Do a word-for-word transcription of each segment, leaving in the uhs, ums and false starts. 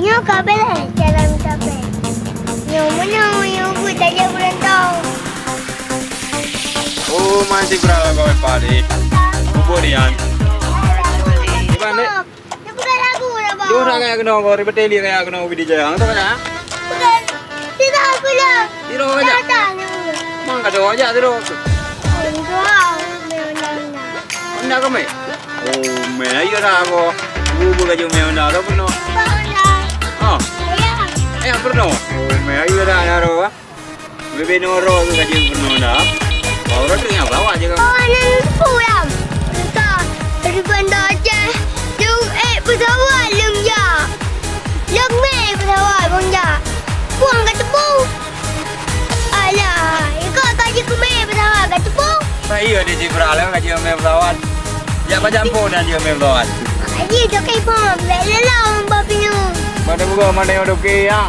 Nyoe ka beres cara meucapée. Nyoe meunyoe nyoe buet tajak beurantau. Oh, masih berapa kau padi? Bubur ni, Yan. Di mana? Dia bukan lagu dah, Bang. Dia orang kayak kena kau, ribet teli kayak kena video jaya. Tahu tak? Bukan. Tidak aku lah. Tidak aja. Datang. Mang kata aja tu. Enggak, enggak, enggak. Honda ke meh? Oh, meh ayo dah aku. Bu bu kaju meh Honda tu penuh. Pak Honda. Oh. Ayah. Eh, penuh. Oh, meh ayo dah dah tu. Bebe noro tu kaju penuh dah. Kau orang tu yang bawa je kau. Oh, anak pulang. Entah. Dari Banda Aceh. Jauh eh pesawat lem ya. Lem meh pesawat Banda. Puang ke tepu. Alah, ikau ka jikeumé pesawat ka teupeue? Bah, iya di Cibra lah ka jikeumé pesawat. Jak pajan po dan jikeumé pesawat. Aji tokai pom, bèk lelong bak pineung. Pada buka mana yang oke ya?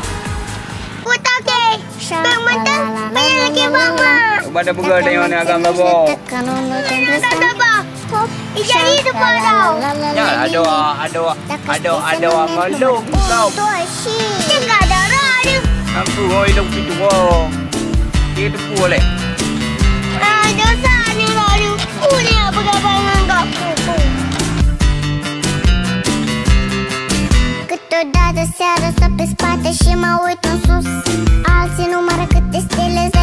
Putak ke, bang mantap, payah lagi mama. Pada buka ada yang agam babo. Agam babo. Ijai teupeu tau. Ya, adoe, adoe, adoe, adoe, malu kau. Teuka darah dia. Aku hoi dok pitu ho. Dia teupeu leh. Ah, dosa ni lalu. Ku ni apa kau bangun kau? Keu toda tasya rasa pes pate shima wei tong sus. Al sinu mara keu tes teles